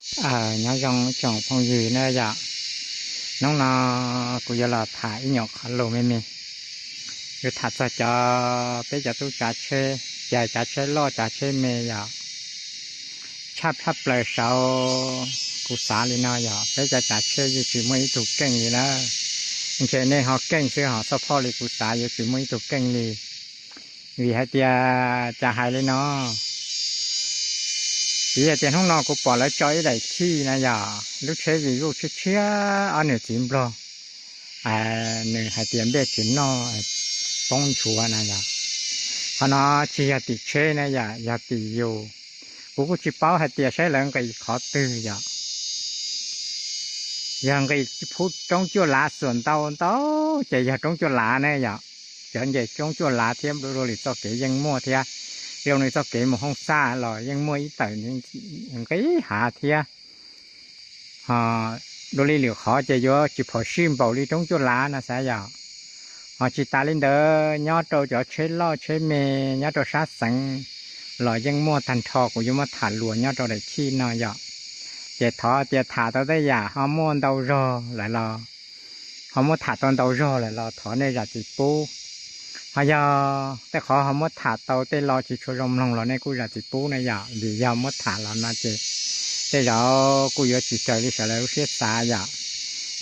Nyob zoo tsoom phooj ywg na yom, hnub no kuv yuav los tham ib nyuag qhov lus me me, yuav tham txog cov, peb cov tub tsav tsheb, cov tsav tsheb loj tsav tsheb me yom. Tshaj tshaj plaws saud kuv xav li no yom, peb cov tsav tsheb yeej tsis muaj ib tug keej li na. Ntshe nej ho keej xwb ho, txhoj phoj li kuv xav yuav tsis muaj ib tug keej li. Vim hais tias cas hais li no, vim hais tias hnub no kuv pom lawv tso ib daim chij na yom, lub tsheb Vivo tshiab tshiab, ob niam txiv nplog, nws hais tias npej tsis noj, poob nchuav na yom. Qhov no tsis yog tim tsheb na yom, yog tim yus. Kuv kuj tsis paub hais tias saib lawv nqis qhov twg yom. Yog nqis phub roob cuaj lav, xuas ntau ntau ces yog roob cuaj lav ne yom. Cov nce roob cuaj lav thiab, dua li txoj kev yeej muaj thiab, zoo li txoj kev mus Hoob Xaj los yeej muaj ib tawm nqis hav thiab. Ho dua li lwm qhov ces yuav tsis phom sij npaum li roob cuaj lav no xav yom. Ho tsis tas li ntawd, nyob rau cov tsheb loj tsheb me nyob rau sab xeev los yeej muaj tag nrho, kuv yuav muab tham luas nyob rau daim chij no yom. Ces thov tias tham tau tej yam ho muaj ntau zog lawm los, ho muab tham tau ntau zog lawm los thov nej zam txim pub. Ho yog tej qhov ho muab tham tau tej lo tsis tshua zoo mloog los nej kuj zam txim pub na yom, vim yog muab tham los no ces tej zaum kuj yuav tsis raws li sawv daws lub siab xav yom.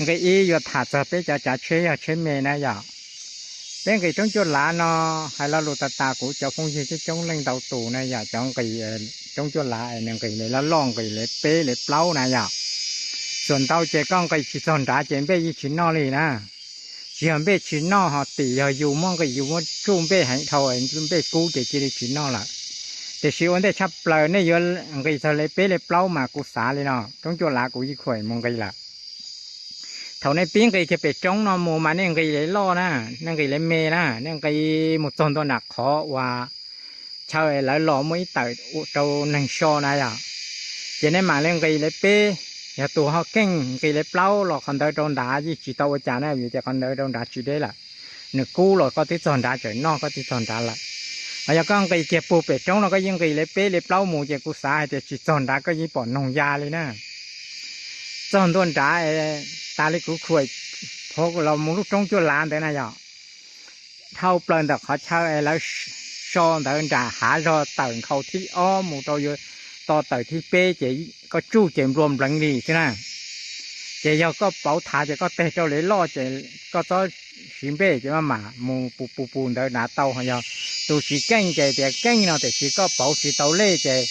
Nqi ib yuav tham txog peb cov tsav tsheb yog tsheb me na yom. Peb nqis roob cuaj lav no, hais lo lus tas tas kuv cov phooj ywg coob coob leej ntau tus na yom, cov nqis roob cuaj lav es nws nqis li loj loj, nqis li peb li plaub na yom. Xuas ntau ces koj nqis tsis txog nrad ces npej yeej tsis noj li na. Tsis yog npej tsis noj ho, tim yog yus muab nqis yus muab tsuj npej heev dhau, npej kub ces cia li tsis noj lawm. Tiam sis ua ntej tshaj plaws nej yuav nqis txog li peb li plaub mas kuv xav li no, roob cuaj lav kuv yeej khuam mus nqis lawm. Thaum nej pib nqis kiag pem roob no mus mas nej nqis li loj na, nej nqis li me na, nej nqis mus txog ntua nram qhov uas chaw lawv los muaj ib tawm rau neeg so na yom. Ces nej mam li nqis li peb, yog tus ho keej nqis li plaub los qhov ntawd rau nrad yeej tsis tau ua cas na, vim tias qhov ntawd rau nrad tsis deb lawm. Nws kub los koj twb txog nrad, tseem noj koj twb txog nrad lawm. Ho yog koj nqis kiag puag pem roob no koj yeej nqis li peb li plaub mus ces kuv xav hais tias tsis txog nrad koj yeej pom noog ya li na. Txog ntua nrad, tas li kuv khuam los mus lub roob cuaj lav ntawd na yom, dhau plaws ntawm qhov chaw es lawv so ntawd nram hav zog tawm nkhaus thib ob mus rau yuav to tawm thib peb ces koj tsuj ces nplua npleev li xwb na. Ces yog koj pauv thav ces koj teg rau li loj ces koj txhob siv npej ces maj mam mus pus pus pus ntawd nrad tau. Ho yog tus tsis keej ces tias keej no tiam sis koj pauv tsis tau lej ces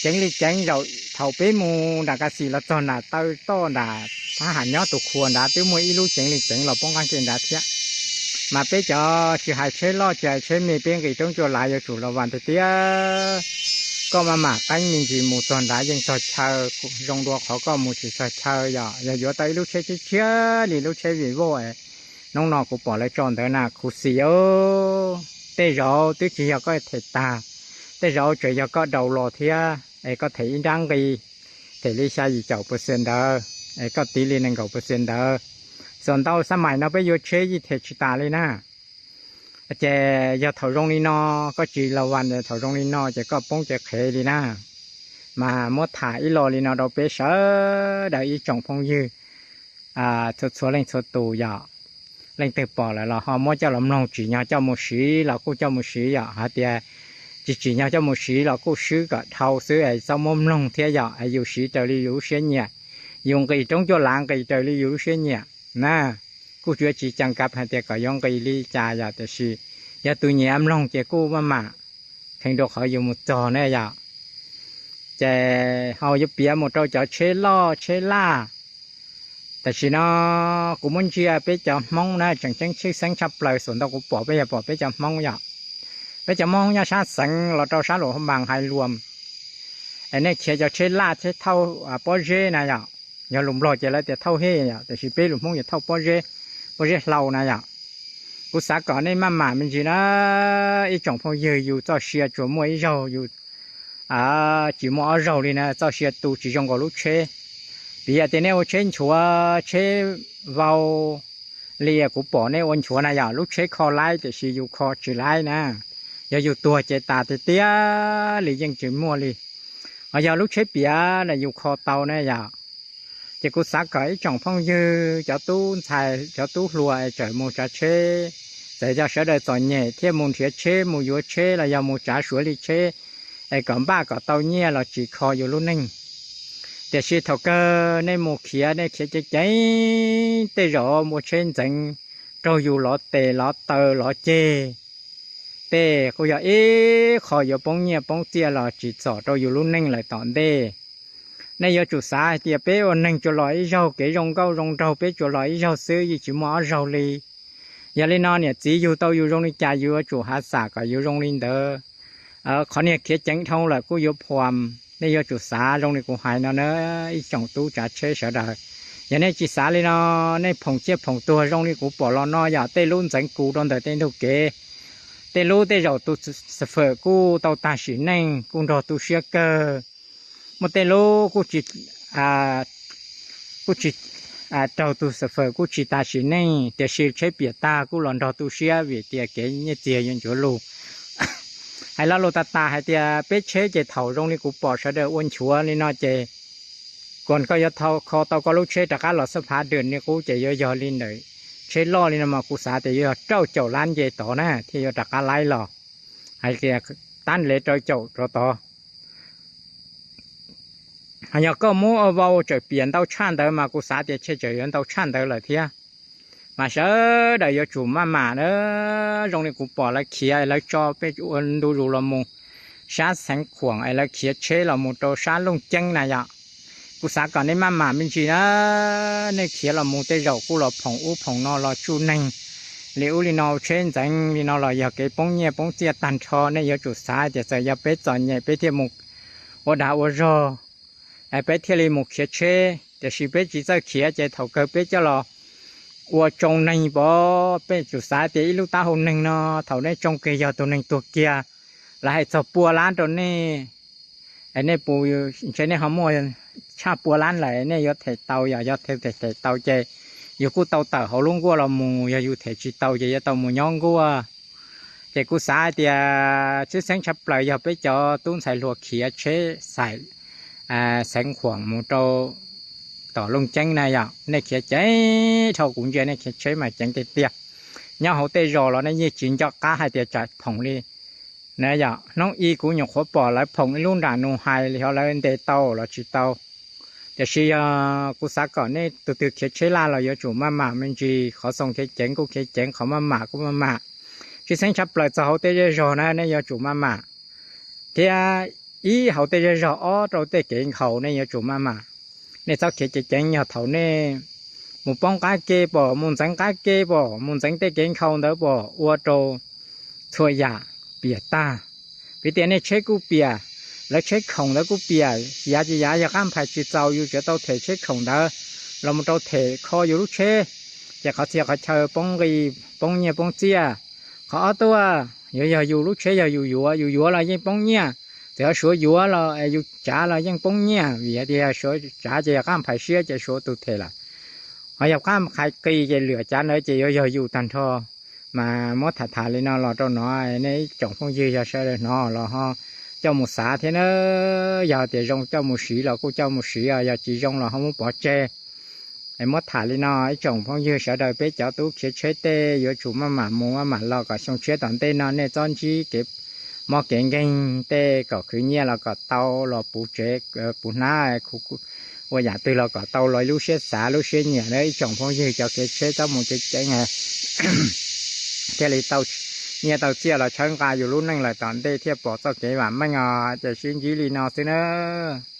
ceev li ceev. Zaum thaum peb mus nram Kas Xis los txog nram taw toj nram thab ham nyob tus khuas nrad twb muaj ib lub ceev li ceev los poob qab ke nrad thiab. Mas peb cov tsis hais tsheb loj tsis hais tsheb me, peb nqis roob cuaj lav yuav tsum los vas tiag tiag. Koj maj mam qeeb me ntsis mus txog nrad yeej txog chaw, zoo dua qhov koj mus tsis txog chaw yom. Yog yuav tau ib lub tsheb tshiab tshiab li lub tsheb Vivo hnub no kuv pom lawv tso ntawd na, khuv xim os. Tej zaum twb tsis yog koj them tag, tej zaum tseem yog koj daus los thiab es koj them ib nrab nqi, them li xya yim caum percent ntawd, es koj tiv li nees nkaum percent ntawd. Xuas ntau xab maim no peb yuav tsheb yeej them tsis tas li na. Ces yog thaum zoo li no koj tsis los vas, thaum zoo li no ces koj poob cev qhev li na. Mas muab tham ib lo li no rau peb sawv daws ib tsoom phooj ywg txhua txhua leej txhua tus yom. Leej twg pom lawm los ho muab coj los mloog, tsim nyog coj mus siv los kuj coj mus siv yom, hais tias tsis tsim nyog coj mus siv los kuj swb kom dhau xwb es txhob muab mloog thiab yom. Es yus siv raws li yus lub siab nyiam, yus nqis roob cuaj lav nqis raws li yus lub siab nyiam na. Kuj tsis tsis cas kab hais tias kom yuav nqis li cas yom, tiam sis yog tus nyiam mloog ces kuj maj mam kheev rau qhov yus mus txog ne yom. Ces ho yuav piav mus rau cov tsheb loj tsheb laj. Tam sim no kuv muab ntsia peb cov Hmoob na tseem ceeb tshwj xeeb tshaj plaws, xuas ntau kuv pom peb yog pom peb cov Hmoob yom. Peb cov Hmoob nyob sab xeev los rau sab Luam Phab Npas Hais Luam, es nej khiav cov tsheb laj tsheb thauj pob zeb na yom. Yog lus Nplog ces lawv tias thauj hej yom, tiam sis peb lus Hmoob yog thauj pob zeb, pob zeb hlau na yom. Kuv xav kom nej maj mam me ntsis na, ib tsoom phooj ywg, yus txoj sia tsuas muaj ib zaug, yus tsis muaj ob zaug li na, txoj sia tu tsis zoo nkaus lub tsheb. Piv yam tias nej ua tsheb nchuav tsheb vau li kuv pom nej ua nchuav na yom, lub tsheb kho laib tiam sis yus kho tsis laib na. Yog yus tuag ces tas tiag tiag li, yeej tsis muaj li. Ho yog lub tsheb piav na yus kho tau ne yom. Ces kuv xav kom ib tsoom phooj ywg cov tub ntxhais cov tub hluas es tseem mus tsav tsheb, txawm yog sawv daws txom nyem thiaj mus nrhiav tsheb mus yuav tsheb los yog mus tsav suav li tsheb es kom npaj kom tau nyiaj los tsim kho yus lub neej. Tiam sis thaum kawg nej mus khiav nej khiav ceev ceev, tej zaum ua tsheb ntxeev raug yus lov tes lov taw lov ceg, tej kuj yog ib qho yuav poob nyiaj poob txiaj los tsim txom rau yus lub neej lawm tom ntej. Nej yuav tsum xav hais tias peb ua neeg tsuas los ib zaug, kev zoo nkauj zoo nraug peb tsuas los ib zaug xwb, yeej tsis muaj ob zaug li. Yog li no niam txiv yug tau yus zoo li cas yus yuav tsum hav xam kom yus zoo li ntawd. Qhov niag khiav ceev dhau lawm kuj yuav phuam, nej yuav tsum xav zoo li kuv hais no na, ib tsoom tub tsav tsheb sawv daws. Yog nej tsis xav li no, nej phoom ciaj phoom tuag zoo li kuv pom los no yog tej lub ntxeev kus rau ntawm tej ntug kev, tej lub tej zaum tus xav fawm kuj tau tag sim neej kuj nrog tu siab kawg. Muaj tej lub kuj tsis, kuj tsis raug tus xav fawm kuj tsis tag sim neej, tiam sis tsheb piam tag kuj los nrog tu siab vim tias kev nyiaj txiag yuav ncuav lug. Hais lo lus tas tas hais tias peb tsheb ces thaum zoo li kuv pom sawv daws ua nchuav li no ces, kom koj yuav kho tau koj lub tsheb rov qab los xab phav dwm li qub ces yuav yog li ntawm tsheb loj li no mas kuv xav tias yuav yog rau caum lab nce tod na thiaj yuav rov qab laib los. Hais tias tab nlev rau caum rau tod. Yog koj muab ua vau tseem piam ntau tshaj ntawd mas kuv xav tias tshe tseem yuav ntau tshaj ntawd lawm thiab. Mas sawv daws yuav tsum maj mam na, zoo li kuv pom lawv khiav lawv tso peb ua ntu zus los mus sab Xeev Khuam es lawv khiav tsheb los mus rau sab Looj Ceeb na yom. Kuv xav kom nej maj mam me ntsis na, nej khiav los mus tej zaum kuj los phoom ub phoom no los tsuj neeg li ub li no, tsheb ntxeev li no los yog kev poob nyiaj poob txiaj tag nrho. Nej yuav tsum xav tias txawm yog peb txom nyem peb thiaj mus ua dag ua zog, peb thiaj li mus khiav tsheb, tiam sis peb tsis txawj khiav ces thaum kawg peb coj los ua tsoo neeg pov. Peb tsum xav tias ib lub taub hau neeg no thaum nej tsoo kiag yog tus neeg tuag kiag, lawv hais txog pua lab rau nej, es nej puas ntshe nej ho muaj tshaj pua lab lawm nej yuav them tau, yog yog them them tau ces yus kuj tau tawm hauv lub nkuaj los mus, yog yus them tsis tau ces yuav tau mus nyob nkuaj. Ces kuv xav hais tias tshwj xeeb tshaj plaws yog peb cov tub ntxhais hluas khiav tsheb xaim Xeev Khuam mus rau tom Looj Ceeb na yom, nej khiav ceev dhau, kuv ntsia nej khiav tsheb mas ceev tiag tiag. Nyob hauv tej zos los nej yeej tsis nco qab hais tias tsam phoom li na yom. Hnub ib kuv nyuam qhuav pom lawv phoom ib lub nram nus hais li ho lawv ntes tau los tsis tau. Tiam sis yog kuv xav kom nej tus twg khiav tsheb laj los yuav tsum maj mam me ntsis, qhov xoo khiav ceev kuj khiav ceev, qhov maj mam kuj maj mam. Tshwj xeeb tshaj plaws txog hauv tej zej zog na nej yuav tsum maj mam, thiab ib hauv tej zej zog ob rau tej kev nkhaus nej yuav tsum maj mam. Nej txhob khiav ceev ceev, yog thaum nej mus poob qab ke pom, mus ntxeev qab ke pom, mus ntxeev tej kev nkhaus ntawd pom ua rau txhua yam piam tag. Vim tias nej tsheb kuj piam, lawv tsheb khoom ntawd kuj piam, yav ces yav yog qab phais tsis txaus yus tseem tau them tsheb khoom ntawd los mus rau them kho yus lub tsheb, ces qhov txhia qhov chaw poob nqi, poob nyiaj poob txiaj. Qhov ob tuaj, yuav yog yus lub tsheb yog yus yuav, yus yuav los yeej poob nyiaj, txawm yog Suav yuav los yus tsav los yeej poob nyiaj, vim tias Suav tsav ces yog qab phais siab ces Suav tus them lawm. Ho yog qab phais qis ces lwam cav ntawd ces yuav yog yus tag nrho. Mas muab tham tham li no los rau no, nej ib tsoom phooj ywg yog sawv daws hnov los ho coj mus xav thiab na. Yog tias zoo coj mus siv los kuj coj mus siv, yog tsis zoo los ho muab pov tseg. Es muab tham li no, ib tsoom phooj ywg sawv daws, peb cov tub khiav tsheb tej yuav tsum maj mam mus maj mam los kom xyoo tshiab tom ntej no nej txhob ntsib kev mob kev nkeeg, tej kom khwv nyiaj los kom tau los puv tsev puv hnab, ua yam twg los kom tau los lub siab xav lub siab nyiam na ib tsoom phooj ywg cov khiav tsheb txhob mus ceev ceev thiaj li tau nyiaj tau txiaj los tshawb nqa yus lub neej lawm tom ntej thiaj pom txoj kev vam meej os. Ces sib ntsib li no xwb nawb.